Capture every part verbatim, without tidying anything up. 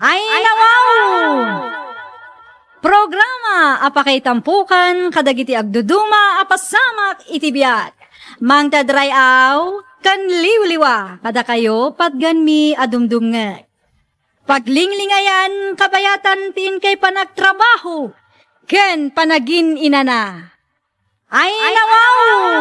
Ayna wow! Programa a pakaitampukan kadagiti agduduma a pasamak iti biag. Mangted ray-aw ken liwliwa kadakayo patgenmi a dumdumngeg. Paglinglingayan, kabayatan ti inkay panagtrabaho ken panagin-inana. Ayna wow!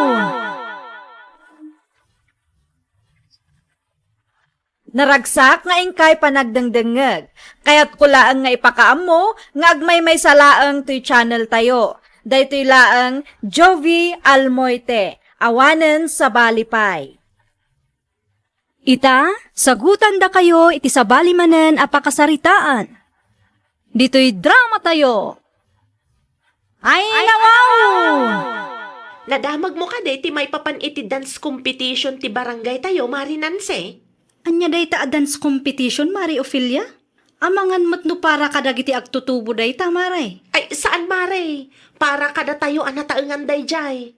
Naragsak nga inkay panagdengdengngeg. Kayatko laeng nga ipakaammo nga agmaymaysa laeng toy channel tayo. Daytoy laeng Jovie Almoite, awanen sabali pay. Ita, sagutandakayo iti sabali manen a pakasaritaan. Ditoy drama tayo. Ayna wow! Nadamagmo kadi ti maipapan iti dance competition ti barangay tayo, Mari Nancy? Ania dayta a dance competition, Mari Ofelia? Amangan met no para kadagiti agtutubo dayta, Mare. Ay, saan, Mare. Para kadatayo a nataengan daydiay.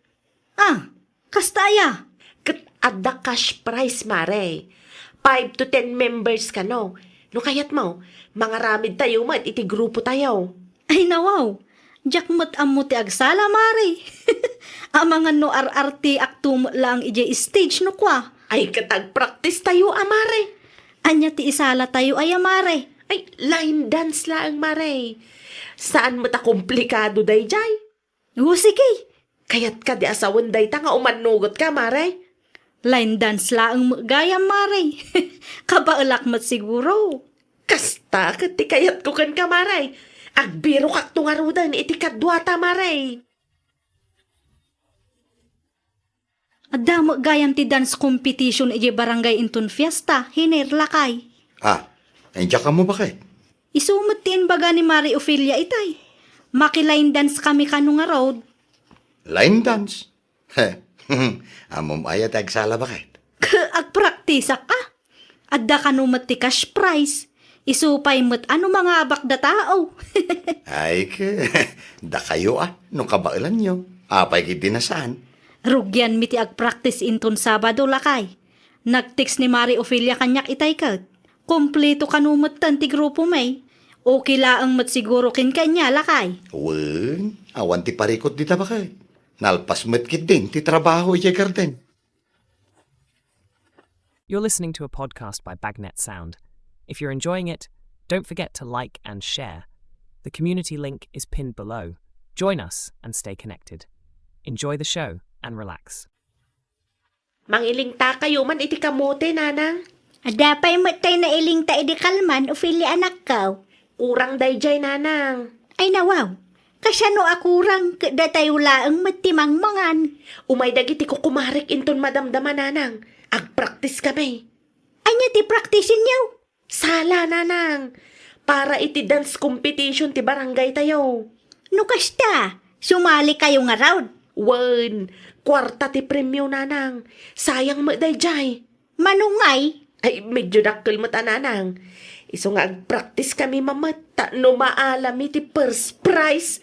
Ah, kasta aya? Ket adda cash prize, Mare. Five to ten members kano. No kayatmo, mangaramid tayo met iti grupo tayo. Ayna wow! Diak met ammo ti agsala, Mare. Amangan no ar-artiakto met laeng idiay stage no kua. Ay, ket agpractice tayo a, Mare. Ania ti isala tayo aya, Mare? Ay, line dance laeng, Mare. Saan met a komplikado daydiay? O, sige. Kayat kadi a sawen dayta nga umannugotka, Mare? Line dance laeng met gayam, Mare. Kabaelak met siguro. Kasta ket ti kayatko kenka, Mare. Agbirokakto ngaruden iti kaduata, Mare. Adda met gayam ti dance competition idiay barangay inton fiesta, Hiner, lakay. Ah, diak ammo, baket. Isu met ti imbaga ni Mari Ofelia itay. Maki-line dance kami kano ngarud. Line dance? He, ammom aya ti agsala, baket? Agpraktisak a. Adda kano met ti cash prize. Isu pay met a no mangabak da tao. Ay, ke, dakayo a, no kabaelanyo. Apay ketdi a saan? Rugianmi ti agpraktis inton Sabado, lakay. Nag-text ni Mari Ofelia kaniak itay ket. Kompleto kano metten ti grupomi. Okay laeng met siguro kenka ania, lakay. Wen, awan ti parikut dita, baket. Nalpas met ketdin ti trabaho idiay garden. You're listening to a podcast by Bagnet Sound. If you're enjoying it, don't forget to like and share. The community link is pinned below. Join us and stay connected. Enjoy the show and relax. Mangilingtakayo man iti kamote, Nanang. Adda pay met tay nailingta idi kalman, Ofelia anakko. Kurang daydiay, Nanang. Ayna wow. Kasano a kurang ket datayo laeng met ti mangmangan? Umay dagiti kukumarek inton madamdama, Nanang. Agpraktis kami. Ania ti praktisenyo? Sala, Nanang. Para iti dance competition ti barangay tayo. No kasta, sumali kayo ngarud? Wen, kuarta ti premio, Nanang. Sayang met daydiay. Mano ngay? Ay, medyo dakkel met a, Nanang. Isu nga agpraktis kami met, tapno maalami ti first prize.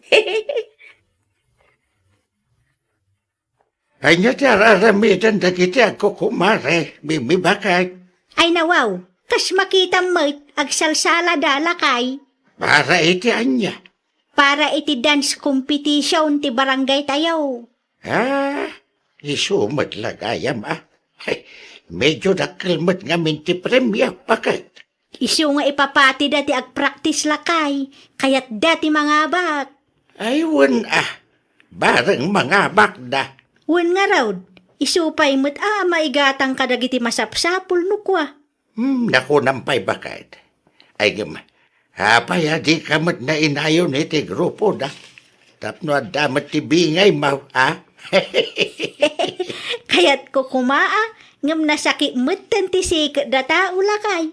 Ania ti ar-aramiden dagiti agkukumare, Mimi, baket? Ayna wow, kas makitam met, agsalsalada, lakay. Para iti ania? Para iti dance competition ti barangay tayo. Ah, isu met la gayam a. Ay, medyo dakkel met ngamin ti premio, baket? Isu nga ipapatida ti agpraktis, lakay, kayatda ti mangabak. Ay, wen a, bareng mangabakda. Wen ngarud, isu pay met a maigatang kadagiti masapsapul no kua. Hmm, nakunam pay, baket. Ay, ngem, apay a dika met nainayon iti grupoda? Tapno adda met ti bingaymo, a? Kayatko koma a, ngem nasakit metten ti siketda tao, lakay.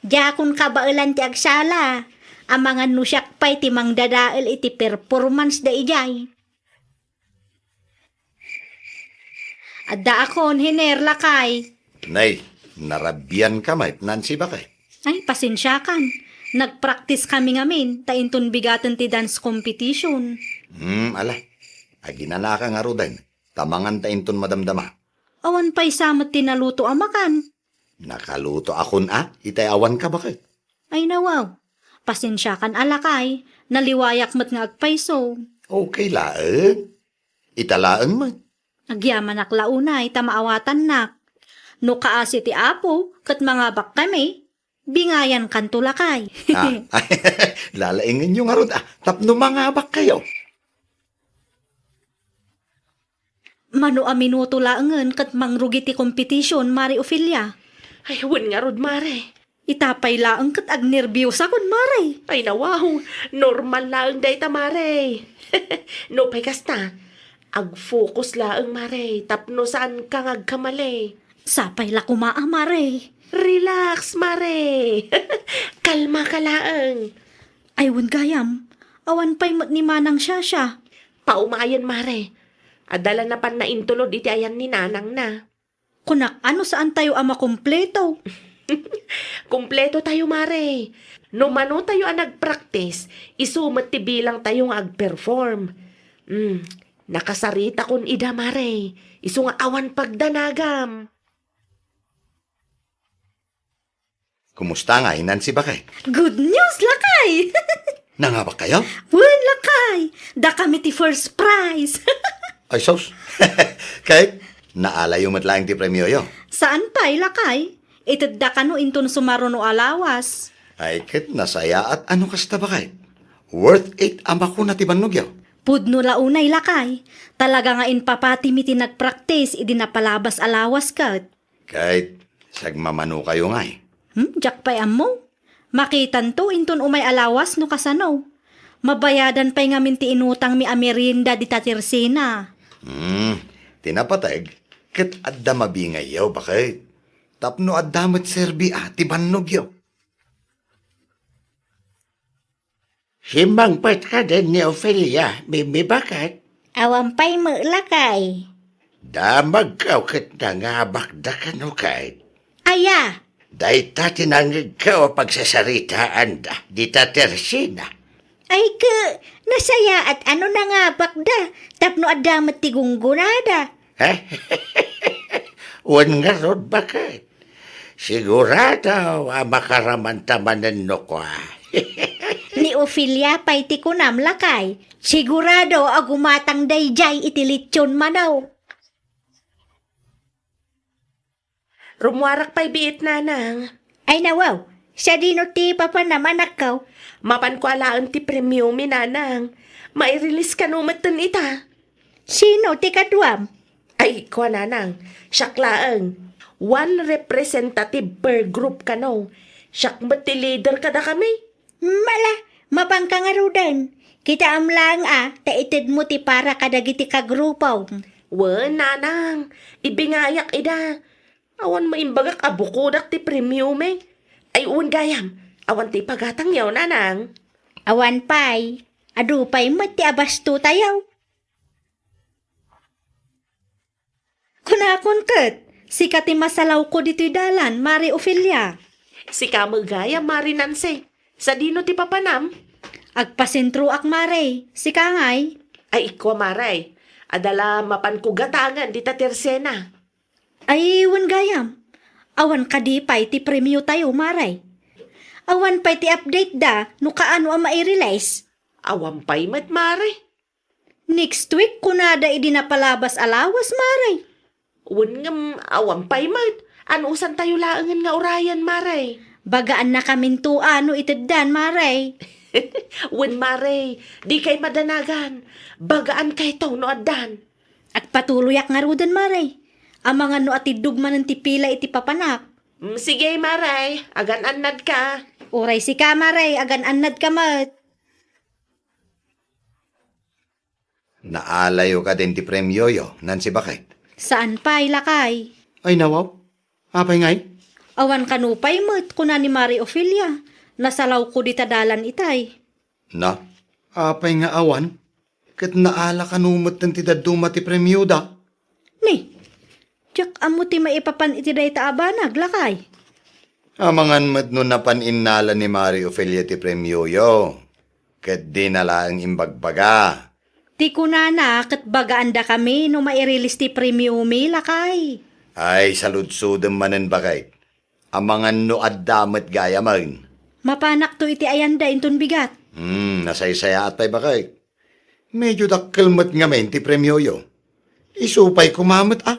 Diakon kabaelan ti agsala. Amangan no siak pay ti mangdadael iti performance da idiay. Addaakon, Hiner, lakay. Nay, narabianka met, Nancy, baket? Ay, pasensiakan. Nagpraktis kami ngamin, ta inton bigaten ti dance competition. Hmm, ala. Aginanaka ngaruden, ta manganta inton madamdama. Awan pay sa met ti naluto a makan. Nakalutoakon a, itay awanka, baket? Ayna wow. Pasensiakan a lakay, naliwayak met nga agpayso. Okay laeng. Ita laeng met. Agyamanak la unay ta maawatannak. No kaasi ti Apo ket mangabakkami, bingayankanto lakay. Ah, lalaingenyo ngarud, ah, tapno mangabakkayo. Mano a minuto laengen ket mangrugi ti competition, Mare Ofelia. Ay, wen ngarud, Mare. Ita pay laeng ket agnerbiosakon, Mare. Ay, nawaw. Normal laeng dayta, Mare. No pay kasta, ag-focus laeng, Mare, tapno saanka nga agkamali. Sapay la koma a, Mare. Relax, Mare. Kalmaka laeng. Ay, wen gayam. Awan pay met ni Manang Shasha. Paumayen, Mare. Adda la napan naintulod iti ayan ni nanangna. Kunak, ano saantayo a makumpleto? Kumpleto tayo, Mare. No mano tayo a nagpractice, isu met ti bilang tayo nga agperform. Hmm, nakasaritakon ida, Mare. Isu nga awan pagdanagam. Kumusta ngay, Nancy, baket? Good news, lakay! Nangabakkayo? Wen, lakay! Dakami ti first prize! Ay, sus! Ket, naalayo met laeng ti premioyo? Saan pay, lakay? Itedda kano inton sumaruno a lawas. Ay, ket nasayaat a no kasta, baket. Worth it a makuna ti bannogyo? Pudno la unay, lakay. Talaga nga impapatimi ti nagpraktis idi napalabas a lawas ket. Ket, sagmamanokayo ngay. Hmm, diak pay ammo. Makitanto inton umay a lawas no kasano. Mabayadan pay ngamin ti inutangmi a merienda dita Tersina. Hmm, ti napateg, ket adda mabingayyo, baket. Tapno adda met serbi a ti bannogyo. Simmangpet kadin ni Ofelia, Mimi, baket? Awan pay met, lakay. Damagkaw ket nangabakda kano ket? Aya? Dayta ti nangngegko a pagsasaritaanda dita Tersina. Ay, ke, nasayaat a no nangabakda tapno adda met ti gunggonada. Wen ngarud, baket? Sigurado a makaramanta manen no kua. Ni Ofelia pay ti kunam, lakay. Sigurado a gumatang daydiay iti litson manaw. Rummuarak pay biit, nanang. Ay, nawaw. Sadino ti papanam, anakko? Mapanko alaen ti premiomi, nanang. Mairilis kano metten ita. Sino ti kaduam? Ay, kua, nanang, siak laeng. One representative per group kano. Siak met ti leader kadakami. Mala, mapanka ngaruden. Kitaem laeng a, ta itedmo ti para kadagiti kagrupom. Wen, nanang, ibingayak ida. Awan maimbagak a bukodak ti premiomi. Ay, wen gayam, awan ti ipagatangyo, nanang. Awan pay, adu pay met ti abastotayo. Kunakon ket, sika ti masalawko ditoy dalan, Mare Ofelia. Sika met gayam, Mare Nancy. Sadino ti papanam? Agpasentroak, Mare. Sika ngay? Ay, ikkua, Mare. Adda la mapanko gatangen dita Tersina. Ay, wen gayam. Awan kadi pay ti premiotayo, Mare? Awan pay ti update da no kaano a mairilis? Awan pay met, Mare. Next week, kunada idi napalabas a lawas, Mare. Wen ngem, awan pay met. Anusantayo laengen nga urayen, Mare? Bagaannakaminto a no iteddan, Mare. Wen, Mare, dikay madanagan. Bagaankayto no addan. Agpatuloyak ngaruden, Mare. Amangan no atiddog manen ti pila iti papanak. Mm, sige, Mare. Agan-annadka. Uray sika, Mare. Agan-annadka met. Naalayo kadin ti premioyo, Nancy, baket? Saan pay, lakay. Ay, nawaw. Apay ngay? Awan kano pay met, kuna ni Mare Ofelia. Nasalawko dita dalan itay. Na, apay nga awan? Ket naala kano metten ti dadduma ti premioda? Ni, diak ammo ti maipapan iti dayta a banag, lakay. Amangan met no napan innala ni Mare Ofelia ti premioyo, ket dina laeng imbagbaga. Ti kunana ket bagaandakami no mairilis ti premiomi, lakay. Ay, saludsodem manen, baket. Amangan no adda met gayamen. Mapanakto iti ayanda inton bigat. Hmm, nasaysayaat pay, baket. Medyo dakkel met ngamin ti premioyo. Isu pay koma met, a.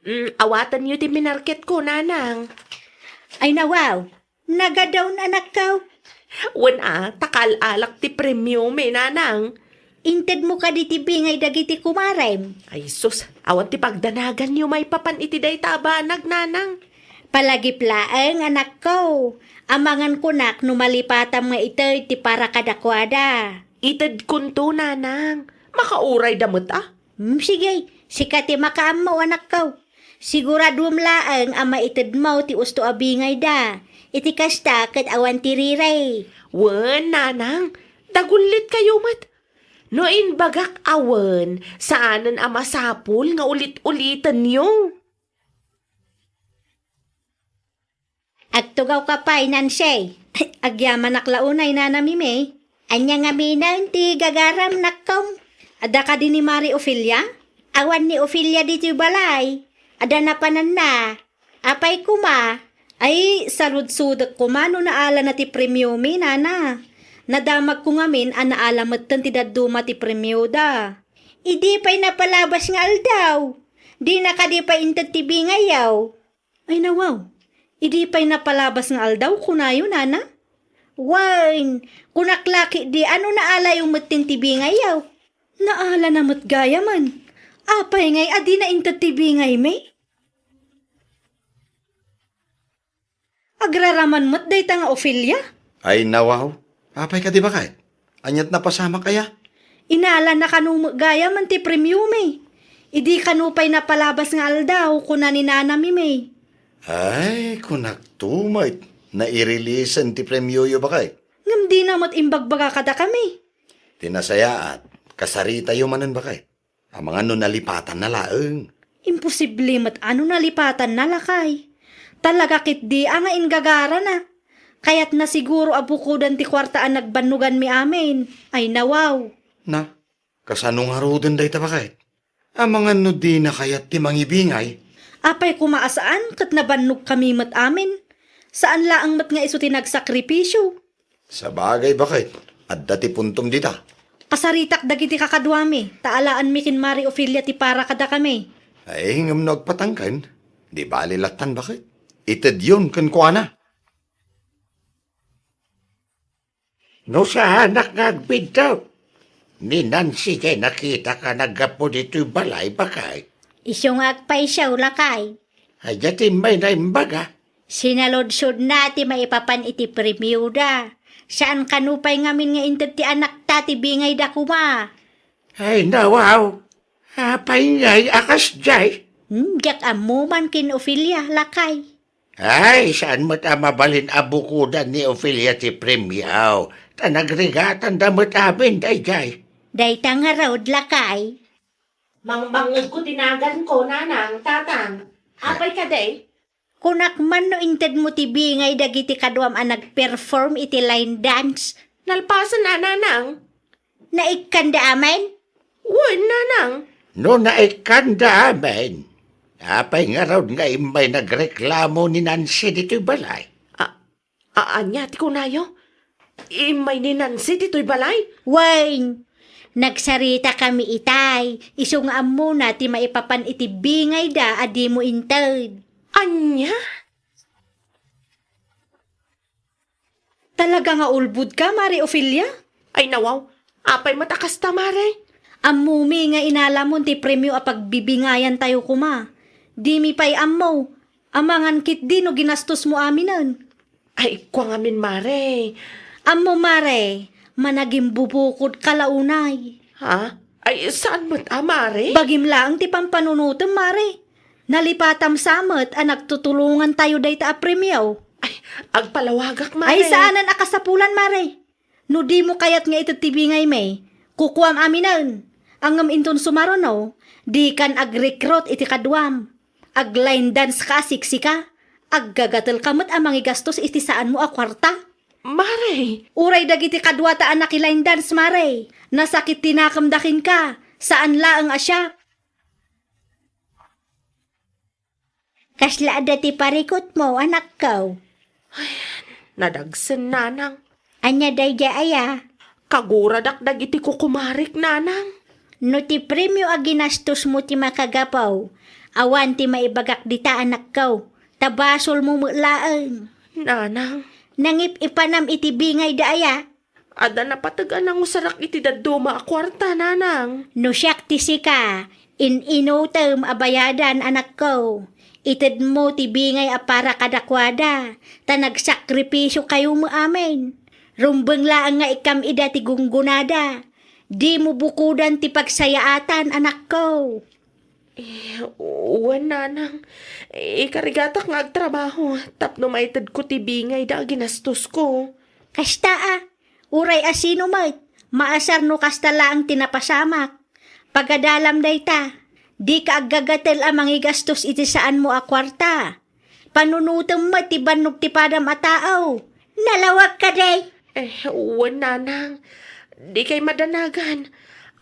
Mm, awatenyo ti minarketko, nanang. Ay, nawaw. Nagadaw, anakko. Wen a, ta kaal-alak ti premiomi, nanang. Intedmo kadi ti bingay dagiti kumarem? Ay, sus, awan ti pagdanaganyo maipapan iti dayta a banag, nanang. Palagip laeng, anakko. Amangan kunak no malipatam nga ited ti para kadakuada. Itedkonto, nanang. Makaurayda met, a. Hmm, sige, sika ti makaammo, anakko. Siguraduem laeng a maitedmo ti usto a bingayda. Iti kasta, ket awan ti riray. Wen, nanang, dagullitkayo met. No imbagak a wen, saanen a masapul nga ulit-ulitenyo. Agtugawka pay, Nancy. Agyamanak la unay, Nana Mimi. Ania ngaminen ti gagaram, nakkom? Adda kadi ni Mari Ofelia? Awan ni Ofelia ditoy balay. Adda napananna. Apay koma? Ay, saludsodek koma no naalana ti premiomi, nana. Nadamagko ngamin a naala metten ti dadduma ti premioda. Idi pay napalabas nga aldaw, dina kadi pay inted ti bingayyo? Ay, nawaw, idi pay napalabas nga aldaw, kunayo, nana? Wen, kunak la ketdi a no naalayo metten ti bingayyo. Naalana met gayamen. Apay ngay a dina inted ti bingaymi? Agraraman met dayta nga Ofelia? Ay, nawaw. Apay kadi, baket? Aniat napasamak aya? Inalana kano met gayamen ti premiomi. Idi kano pay napalabas nga aldaw, kuna ni Nana Mimi. Ay, kunakto met, nairelisen ti premioyo, baket. Ngem dina met imbagbaga kadakami. Ti nasayaat, kasaritayo manen, baket. Amangan no nalipatanna laeng. Imposible met a no nalipatanna, lakay. Talaga ketdi a nga inggagarana. Kayatna siguro a bukodan ti kuarta a nagbannoganmi amin. Ay, nawaw. Na, kasano ngaruden dayta, baket? Amangan no dina kayat ti mangibingay? Apay koma a saan ket nabannogkami met amin. Saan laeng met nga isu ti nagsakripisio. Sabagay, baket, adda ti puntom dita. Kasaritak dagiti kakaduami, ta alaanmi ken Mari Ofelia ti para kadakami. Ay, ngem no agpatangken, di bali lattan, baket. Itedyon kenkuana. No saanak nga agbidto, ni Nancy ti nakitak a naggapu ditoy balay, baket. Isu nga agpayso, lakay. Adda ti immayna imbaga. Sinaludsodna ti maipapan iti premioda. Saan kano pay ngamin nga inted ti anakta ti bingayda koma. Ay, nawaw. Apay ngay a kasdiay? Hmm, diak ammo man ken Ofelia, lakay. Ay, saan met a mabalin a bukodan ni Ofelia ti premio, ta nagrigatanda met amin daydiay. Dayta ngarud, lakay. Mangmangngegko ti naganko, nanang, tatang. Apay kadi? Kunak man no intedmo ti bingay dagiti kaduam a nagperform iti line dance. Nalpasen a, nanang. Naikkanda amin? Wen, nanang. No naikkanda amin, apay ngarud nga immay nagreklamo ni Nancy ditoy balay? A-, a-, ania ti kunayo? Immay ni Nancy ditoy balay? Wen, nagsaritakami itay, isu nga ammona ti maipapan iti bingayda a dimo inted. Ania? Talaga nga ulbodka, Mari Ofelia? Ay, nawaw. Apay met a kasta, Mare? Ammomi nga inalamon ti premio a pagbibingayantayo koma. Dimi pay ammo. Amangan ketdi no ginastosmo aminen. Ay, kua ngamin, Mare. Ammo, Mare, managimbubukodka la unay. Ha? Ay, saan met a, Mare? Bagim laeng ti pampanunotem, Mare. Nalipatam sa met a nagtutulongantayo dayta a premio. Ay, agpalawagak, Mare. Ay, saanen a kasapulan, Mare. No dimo kayat nga ited ti bingaymi, kukuam aminen. Ngem inton sumaruno, dikan agrekrut iti kaduam. Agline dance ka a sexy ka. Aggagatelka met a mangigastos iti saanmo a kuarta. Mare! Uray dagiti kaduata a nakiline dance, Mare. Nasakit ti nakemda kenka. Saan laeng a siak. Kasla adda ti parikutmo, anakko? Nadagsen, nanang. Ania daydiay aya? Kaguradak dagiti kukumarik, nanang. No ti premio a ginastosmo ti makagapu, awan ti maibagak dita, anakko. Ta basolmo met laeng. Nanang. Nangip-ipanam iti bingayda aya? Adda napateg a nangusarak iti dadduma a kuarta, nanang. No siak ti sika, in-inutem a bayadan, anakko. Itedmo ti bingay a para kadakuada, ta nagsakripisio kayo met amin. Rumbeng laeng nga ikkam ida ti gunggonada. Dimo bukodan ti pagsayaatan, anakko. Eh, wen, nanang. Ikarigatak nga agtrabaho tapno maitedko ti bingayda a ginastosko. Kasta a, uray a sino met, maasar no kasta laeng ti napasamak. Pagadalam dayta, dika aggagatel a mangigastos iti saanmo a kuarta. Panunotem met ti bannog ti padam a tao. Nalawag kadi? Eh, wen, nanang. Dikay madanagan.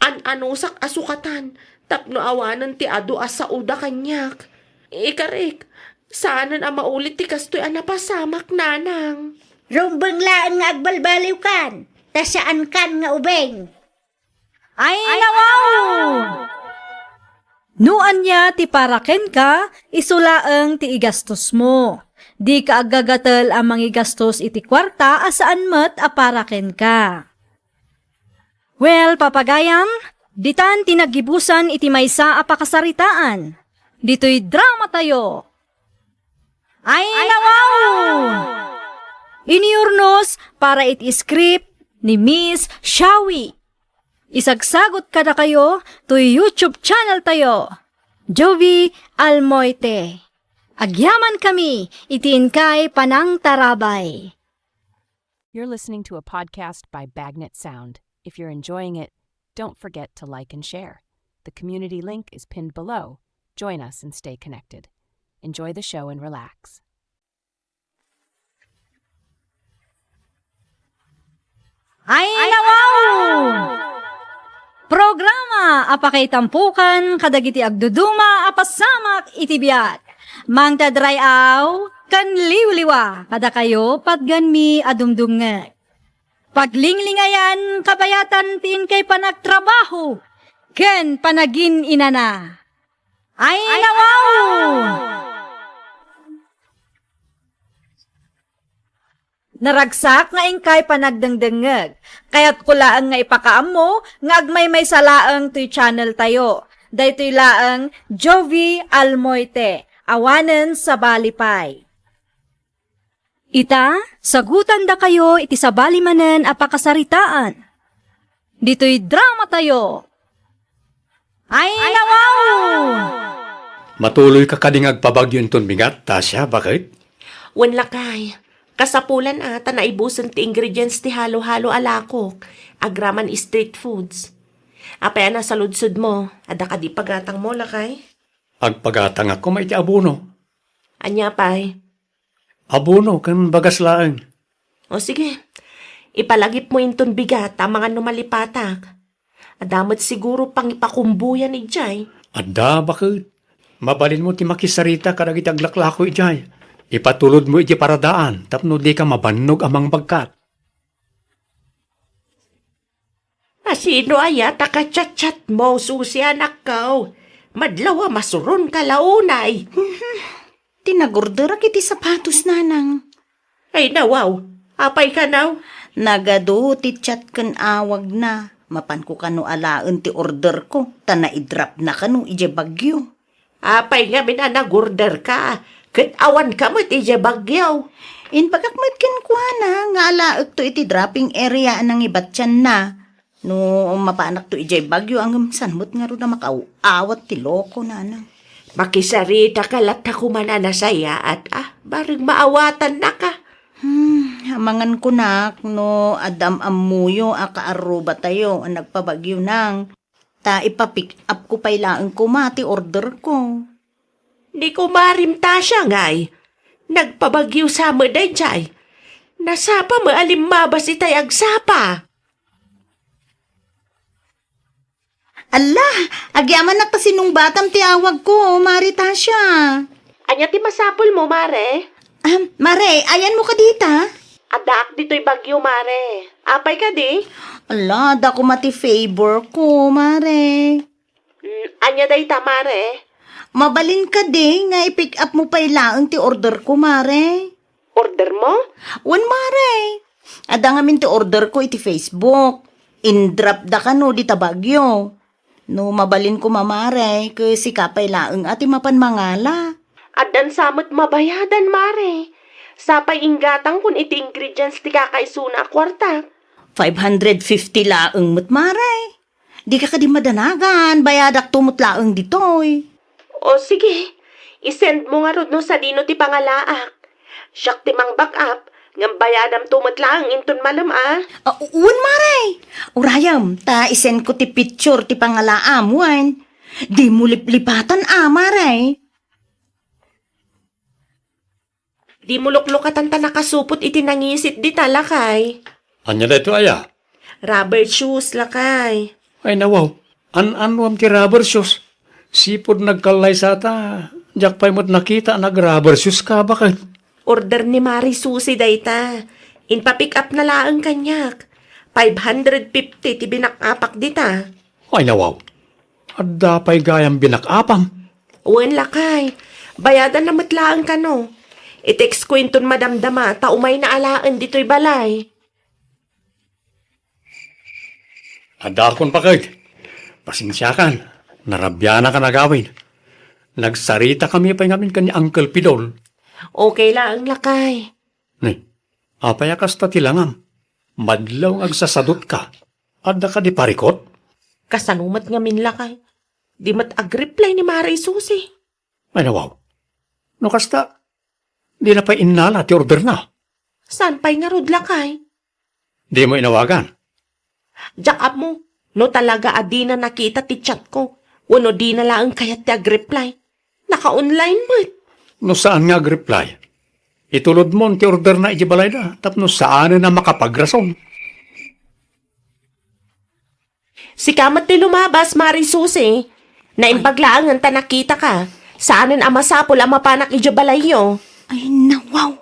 An-anusak a sukatan tapno awanen ti adu a saoda kaniak. Ikarik, saanen a maulit ti kastoy a napasamak, nanang. Rumbeng laeng nga agbalbaliwkan, ta saankan nga ubing. Ay, nawaw! No ania ti para kenka, isu laeng ti igastosmo. Dika aggagatel a mangigastos iti kuarta a saan met a para kenka. Well, papagayam, ditan ti naggibusan iti maysa a pakasaritaan. Ditoy dramatayo. Ay, nawaw! Iniurnos para iti script ni Miss Shawi. Isagsagot kadakayo toy YouTube channel tayo, Jovi Almoite. Agyaman kami iti inkay panangtarabay. You're listening to a podcast by Bagnet Sound. If you're enjoying it, don't forget to like and share. The community link is pinned below. Join us and stay connected. Enjoy the show and relax. Ay, nawaw! Programa a pakaitampokan kadagiti agduduma a pasamak iti biag. Mangted ray-aw ken liwliwa kadakayo patgenmi a dumdumngeg. Paglinglingayan, kabayatan ti inkay panagtrabaho ken panagin-inana. Ay, nawaw! Naragsak nga inkay panagdengdengngeg. Kayatko laeng nga ipakaammo nga agmaymaysa laeng toy channel tayo. Daytoy laeng Jovi Almoite, awanen sabali pay. Ita, sagutandakayo iti sabali manen a pakasaritaan. Ditoy dramatayo. Ay, nawaw! Matuloyka kadi nga agpabagyo inton bigat, Tasha, baket? Wen, lakay. Kasapulan a ta naibusen ti ingredients ti halo-halo a lakok, agraman street foods. Apay a nasaludsodmo, adda kadi pagatangmo, lakay? Agpagatangak koma iti abono. Ania pay? Abono ken bagas laeng. O sige, ipalagipmo inton bigat amangan no malipatak. Adda met siguro pangipakumboyan idiay. Adda, baket. Mabalinmo ti makisarita kadagiti aglaklako idiay. Ipatulodmo iti paradaan tapno dika mabannog a mangbagkat. A sino aya ta kachatchatmo, Susi, anakko? Madlaw a masuronka la unay. Ti nagorderak iti sapatos, nanang. Ay, nawaw. Apay kano? Nagadu ti chat ken awagna. Mapanko kano alaen ti orderko, ta naidropna kano idiay Baguio. Apay ngamin a nagorderka, ket awanka met idiay Baguio? Imbagak met kenkuana nga alaekto iti dropping area a nangibatianna. No mapanakto idiay Baguio, ngem saan met ngarud a makaaw-awat ti loko, nanang? Makisaritaka latta koma a nasayaat, a, bareng maawatannaka. Hmm, amangan kunak no adda am-ammoyo a kaarrubatayo a nagpa-Baguio, nang. Ta ipa-pick up ko pay laeng koma ti order ko. Ni kumarim Tasha ngay, nagpa-Baguio sa met daydiay. Nasapa met a limmabas itay agsapa. Alla, agyamannak ta sinungbatam ti awag ko, Mari Tasha. Ania ti masapulmo, Mare? Ah, Mare, ayanmo kadi ta? Addaak ditoy Baguio, Mare. Apay kadi? Ala, adda koma ti favor ko, Mare. Mm, ania dayta, Mare? Mabalin kadi nga i-pick up mo pay laeng ti order ko, Mare? Order mo? Wen, Mare. Adda ngamin ti order ko iti Facebook. In-drop da kano dita Baguio. No mabalin koma, Mare, ket sika pay laeng a ti mapan mangala. Addan sa met mabayadan, Mare. Sapay inggatangkon iti ingredients ti kakaisuna a kuarta. Five hundred fifty laeng met, Mare. Dika kadi madanagan, bayadakto met laeng ditoy. O sige, i-send mo ngarud no sadino ti pangalaak. Siak ti mang-back up, ngem bayadamto met laeng inton malem a. Ah, wen, Mare. Urayem, ta i-send ko ti picture ti pangalaam, wen. Dimo liplipatan a, Mare. Dimo luklukatan ta nakasupot iti nangisit dita, lakay. Ania daytoy aya? Rubber shoes, lakay. Ay, nawaw. An-anuam ti rubber shoes? Sipud nagkallaysata, diak pay met nakita a nag-rubber shoes ka, baket. Order ni Mari Susi dayta. Inpa-pick up na laeng kaniak. Five hundred fifty ti binak-apak dita. Ay, nawaw. Adda pay gayam binak-apam? Wen, lakay. Bayadan na met laeng kano. I-text ko inton madamdama ta umayna alaen ditoy balay. Adakon, baket. Pasensiakan. Narabianak a nagawid. Nagsaritakami pay ngamin ken ni Uncle Pidol. Okay laeng, lakay. Ni, apay a kasta ti langam? Madlaw nga agsasadutka. Adda kadi parikut? Kasano met ngamin, lakay? Di met agreply ni Mari Susi. Ay, nawaw. No kasta, dina pay innala ti orderna. Saan pay ngarud, lakay? Dimo inawagan? Diak ammo, no talaga a dina nakita ti chat ko, wenno dina laeng kayat ti agreply. Naka-online met. No saan nga agreply, itulodmon ti orderna iti balayda tapno saanen a makapagrason. Sika met ti lumabas, Mari Susi. Naimbag laengen ta nakitaka. Saanen a masapul a mapanak idiay balayyo. Ay, nawaw.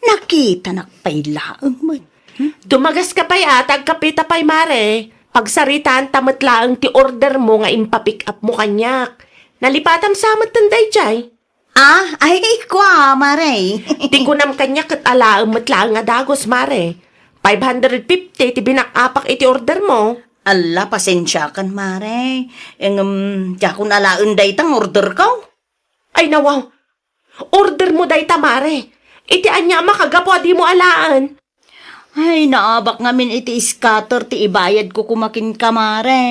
Nakitanak pay laeng met. Hmm? Dumagaska pay a, ta agkapita pay, Mare. Pagsaritaanta met laeng ti order mo nga impa-pick up mo kaniak. Nalipatam sa met ten daydiay. Ah, ay, kua, Mare. Ti kunam kaniak ket alaem met laeng a dagus, Mare. Five hundred fifty ti binak-apak iti order mo. Alla, pasensiakan, Mare. Ngem, diakon alaen dayta nga order ko. Ay, nawaw. Order mo dayta, Mare. Iti ania a makagapu a dimo alaen? Ay, naabak ngamin iti scatter ti ibayad ko koma kenka, Mare.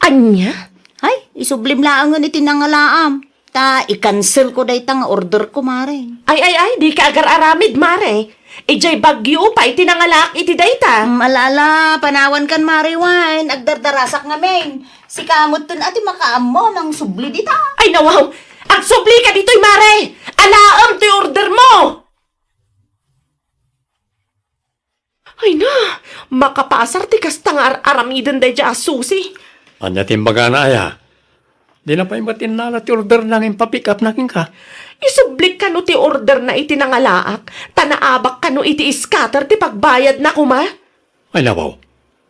Ania? Ay, isublim laengen iti nangalaam. Ta i-cancel ko dayta nga order ko, Mare. Ay, ay, ay, dika agar-aramid, Mare. Idiay Baguio pay ti nangalaak iti dayta. Mm, ala, ala, panawankan, Mare, wen. Agdardarasak ngamin. Sika metten a ti makaammo a mangsubli dita. Ay, nawaw. Agsublika ditoy, Mare. Alaem toy order mo. Ay na, makapasar ti kasta nga ar-aramiden daydiay a Susi. Ania ti imbagana aya? Dina pay met innala ti orderna nga impa-pick up na kenka. Isublik kano ti orderna iti nangalaak, ta naabak kano iti scatter ti pagbayadna koma. Ay, nawaw.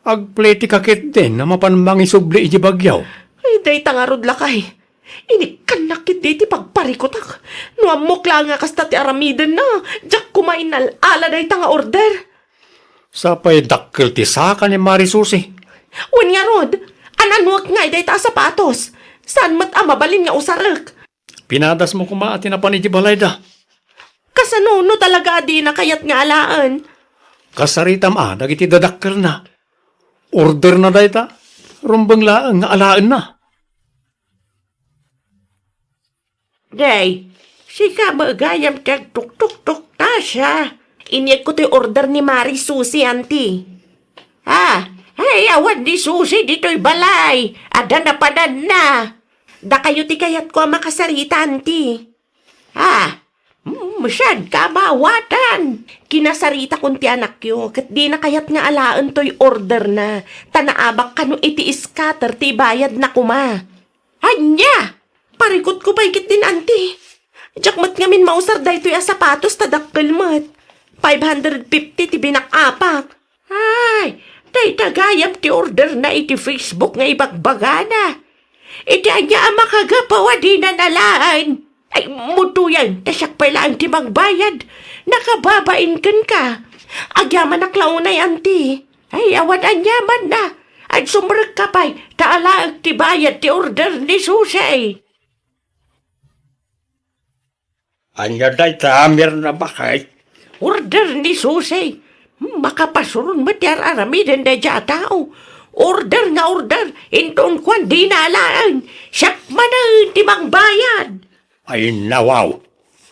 Agplete ka ketdin a mapan mangisubli iti Baguio. Ay, dayta ngarud, lakay. Inikkannak ketdi ti pagparikutak. No ammok laeng a kasta ti aramidenna, diak koma inal-ala dayta nga order. Sapay dakkel ti saka ni Mari Susi. Wen ngarud, an-anuek ngay dayta a sapatos? Saan met a mabalin nga usarek? Pinadasmo koma a ti napan iti balayda. Kasano no talaga a dina kayat nga alaen? Kasaritam a dagiti dadakkelna. Orderna dayta, rumbeng laeng nga alaenna. Day, sika met gayam ti agtuktuktok ta siya. Inyegko toy order ni Mari Susi, anti. Ah, ay, awan ni Susi ditoy balay. Adda napananna. Dakayo ti kayatko a makasarita, anti. Ah, mm, saan ka maawatan? Kinasaritakon ti anakyo, ket dina kayat nga alaen toy orderna, ta naabak kano iti scatter ti ibayadna koma. Ania? Parikutko pay ketdin, anti. Diak met ngamin mausar daytoy a sapatos ta dakkel met. Five hundred fifty ti binak-apak. Ay, dayta gayam ti orderna iti Facebook nga ibagbagana. Iti ania a makagapu a dina nalaen? Ay, mutuyan, ta siak pay laeng ti mangbayad. Nakababain kenka. Agyamanak la unay, anti. Ay, awan aniamanna. Agsumrekka pay, ta alaek ti bayad ti order ni Susi. Ania dayta, Mirna, baket? Order ni Susi. Hmm, makapasuron met ti ar-aramiden daydiay a tao. Order nga order, inton kuan dina alaen. Siak manen ti mangbayad. Ay, nawaw.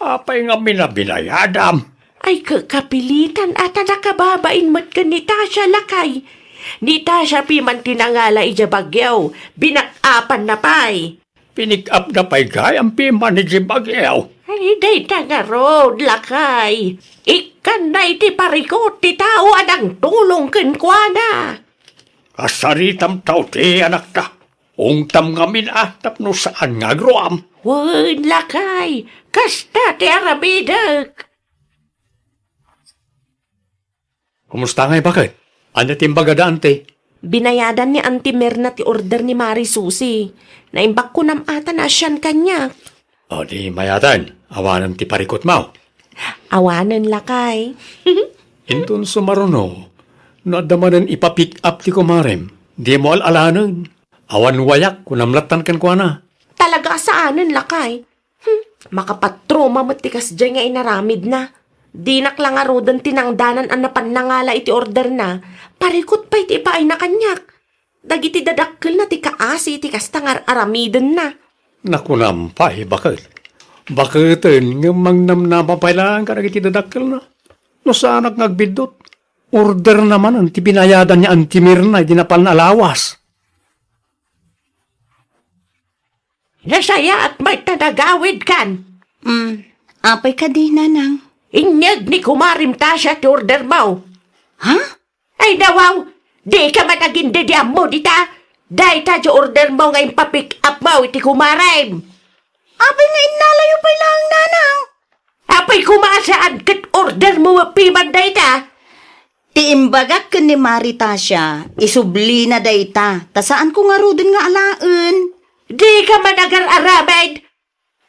Apay ngamin a binayadam? Ay, kakapilitan a ta nakababain met ken ni Tasha, lakay. Ni Tasha piman ti nangala idiay Baguio. Binak-apanna pay. Pinik-apna pay gayam piman iti Baguio. Ay, dayta ngarud, lakay. Ikkanna iti parikut ti tao a nangtulong kenkuana. Kasaritam ta uti, anakta. Ungtam ngamin a tapno saan nga agruam. Wen, lakay. Kasta ti aramidek. Kumusta ngay, baket? Ania ti imbagada, anti? Binayadan ni Anti Mirna ti order ni Mari Susi. Naimbag kunam ata a sian kaniak. O, di mayaten, awanen ti parikutmo. Awanen, lakay. Inton sumaruno, no adda manen ipa-pick up ti kumarem, dimo al-alanen. Awan wayak, kunam lattan kenkuana. Talaga a saanen, lakay. Hmm, makapatroma met ti kasdiay nga inaramidna. Dinak la ngaruden tinangdanan a napan nangala iti orderna, parikut pay ti ipaayna kaniak. Dagiti dadakkelna ti kaasi iti kasta nga ar-aramidenna. Nakunam pay, baket. Baketen ngem mangnamnama pay laeng kadagiti dadakkelna. No saanak nga agbiddut, orderna manen ti binayadan ni Anti Mirna idi napanna a lawas. Nasayaat met ta nagawidkan. Hmm, apay kadi, nanang? Inyeg ni kumarem Tasha ti ordermo. Ha? Ay, nawaw! Dika man agin-, di ammo dita! Dayta ti ordermo nga impapick upmo iti kumarem! Apay nga innalayo pay laeng, nanang? Apay koma a saan ket ordermo piman dayta? Ti imbagak ken ni Mari Tasha, isublina dayta, ta saanko ngaruden nga alaen. Dika man agar-aramid!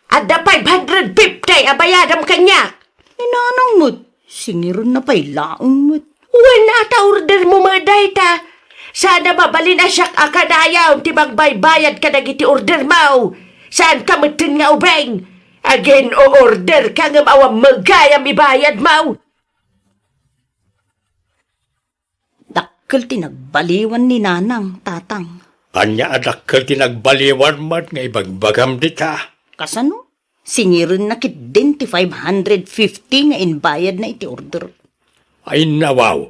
Adda five hundred fifty a bayadam kaniak. Ni nanang met, singirenna pay laeng met. Wen, ata ordermo met dayta. Saan a mabalin a siak a kanayon ti mangbaybayad kadagiti ordermo. Saanka metten nga ubing. Agin-o-orderka ngem awan met gayam ibayadmo. Dakkel ti nagbaliwan ni nanang, tatang. Ania a dakkel ti nagbaliwan met nga ibagbagam dita? Kasano? Singirenna ketdin ti five hundred fifty nga imbayadna iti order. Ay, nawaw.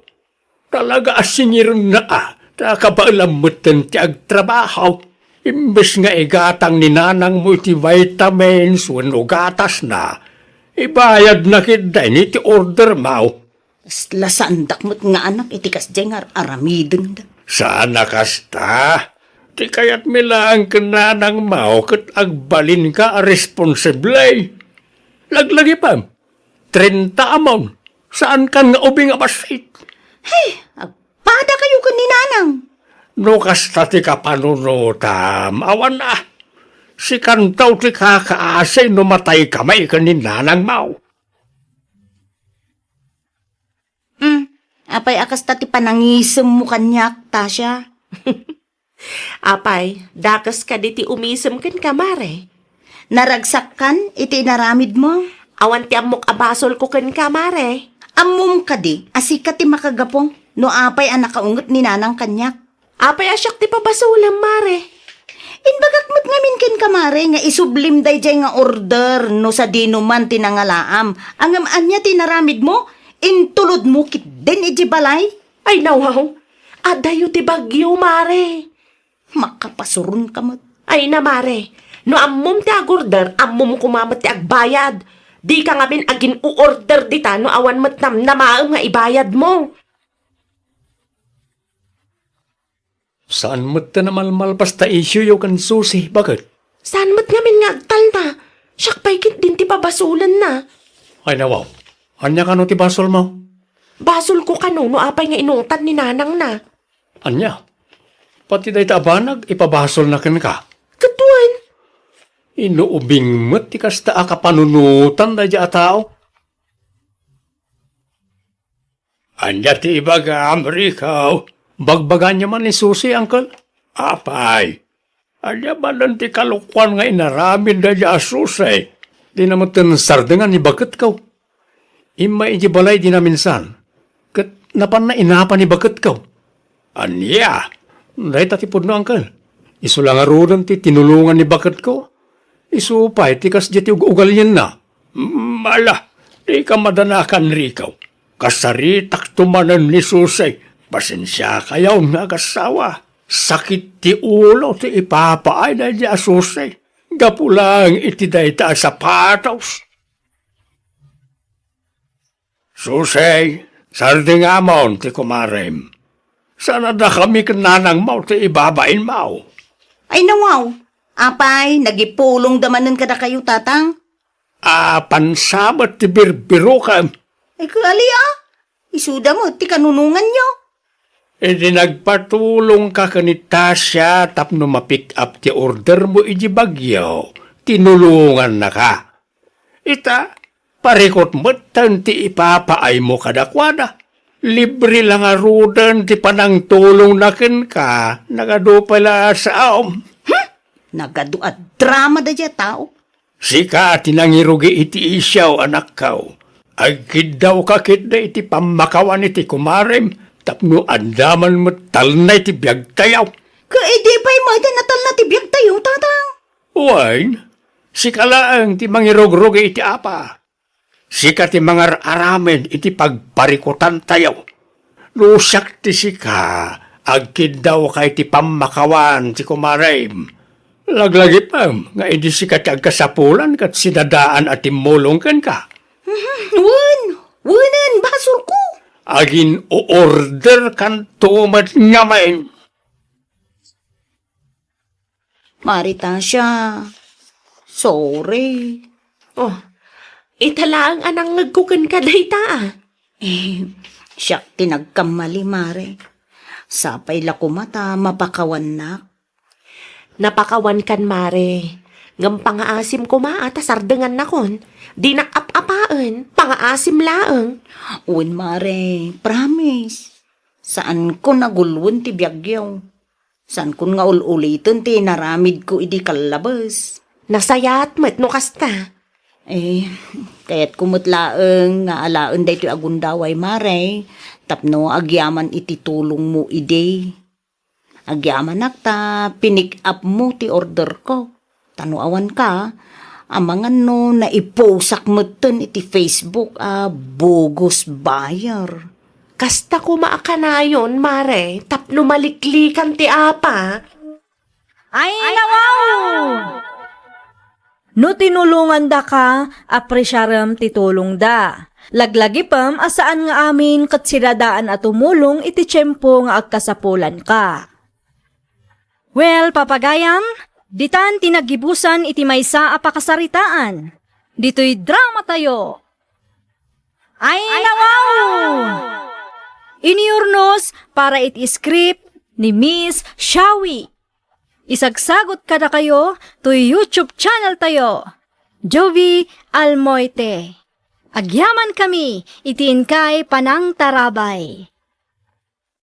Talaga a singirenna a, ta kabaelam metten ti agtrabaho. Imbes nga igatang ni nanangmo iti vitamins wenno gatasna, ibayadna ketdin iti ordermo. Kasla saandak met nga anak iti kasdiay nga ar-aramidenda. Saan a kasta. Ti kayatmi laeng ken nanangmo ket agbalinka a responsable. Laglagipem, trenta amon, saankan nga ubing a bassit. Hey, agpadakayo ken ni nanang. No kasta ti kapanunotam, awan a. Sikanto ti kakaasi no mataykami ken ni nanangmo. Hmm, apay a kasta ti panangisemmo kaniak, Tasha? Apay, dakes kadi ti umisem kenka, Mare? Naragsakkan iti inaramidmo? Awan ti ammok a basolko kenka, Mare. Ammom kadi a sika ti makagapu no apay a nakaunget ni Nanang kaniak? Apay a siak ti pabasolem, Mare? Imbagak met ngamin kenka, Mare, nga isublim daydiay nga order no sadino man ti nangalaam. Ngem ania ti inaramidmo? Intulodmo ketdin idiay balay? Ay, nawaw. Adayo ti bagyo, Mare. Makapasuronka met. Ay na, Mare. No ammom ti agorder, ammom koma met ti agbayad. Dika ngamin agin-o-order dita no awan met namnamaem nga ibayadmo. Saan met ti namalmalpas ta isyuyo ken Susi, baket? Saan met ngamin nga agtalna? Siak pay ketdin ti pabasolenna. Ay, nawaw. Ania kano ti basolmo? Basolko kano no apay nga inungtan ni nanangna. Ania? Pati dayta a banag, ipabasolna kenka? Ket wen. Inuubing met ti kasta a kapanunotan daydiay a tao. Ania ti ibagam, Rico? Bagbagaanyo man ni Susi, Uncle? Apay, ania manen ti kalokoan nga inaramid daydiay a Susi? Dina metten sardengan ni baketko. Immay idiay balay dina minsan, ket napanna inapa ni baketko. Ania? Dayta ti pudno, Uncle. Isu la ngaruden ti tinulongan ni baketko. Isu pay ti kasdiay ti ug-ugalienna. Mm, ala, dika madanakan, Rico. Kasaritakto manen ni Susi. Pasensiakayon nga agassawa. Sakit ti ulo ti ipapaay daydiay a Susi. Gapu laeng iti dayta a sapatos. Susi, sardengamon ti kumarem. Saan a dakami ken nanangmo ti ibabainmo? Ay, nawaw. Apay, nagipulongda manen kadakayo, Tatang? Apansa met ti birbirokem. Ay, kaali, ah. Isuda met ti kanunonganyo. Idi nagpatulongka ken ni Tasia tapno ma-pick up ti ordermo idiay Baguio, tinulongannaka. Ita, parikut metten ti ipapaaymo kadakuada. Libre la ngaruden ti panangtulongna kenka, nagadu pay la a saom. Hmm? Nagadu a drama daydiay a tao. Sika ti nangirugi iti isyu, anakko. Agkiddawka ketdi iti pammakawan iti kumarem tapno adda man met talna iti biagtayo. Ket idi pay met a natalna ti biagtayo, Tatang? Wen, sika laeng ti mangirugrugi iti apa. Sika ti mangar-aramid iti pagparikutantayo. No siak ti sika, agkiddawka iti pammakawan ti kumarem. Laglagipem nga idi sika ti agkasapulan ket sinadaan a timmulong kenka. Mhm, wen, wenen, basolko. Agin-o-orderkanto met ngamin. Mare Tasia, sorry. Oh, ita laeng a nangngegko kenka dayta, ah. Eh, siak ti nagkammali, Mare. Sapay la koma ta mapakawannak. Napakawankan, Mare. Ngem pangaasim koma a ta sardengannakon. Dinak ap-apaen, pangaasim laeng. Wen, Mare, promise. Saankon a gulwen ti biagyo. Saankon nga ul-uliten ti inaramidko idi kallabes. Nasayaat met no kasta. Eh, kayatko met laeng nga alaen daytoy a gundaway, Mare, tapno agyaman iti tulongmo idi. Agyamanak ta pinick up mo ti orderko. Ta no awanka, amangan no naiposak metten iti Facebook a bogus buyer. Kasta koma a kanayon, Mare, tapno maliklikan ti apa. Ay, nawaw! No tinulongandaka, apresiarem ti tulongda. Laglagipem a saan nga amin ket sinadaan a tumulong iti tiempo nga agkasapulanka. Well, papagayam, ditan ti naggibusan iti maysa a pakasaritaan. Ditoy dramatayo. Ay, nawaw! Inurnos para iti script ni Miss Shawi. Isagsagut kadakayo toy YouTube channel tayo, Jovi Almoite. Agyaman kami iti inkay panangtarabay.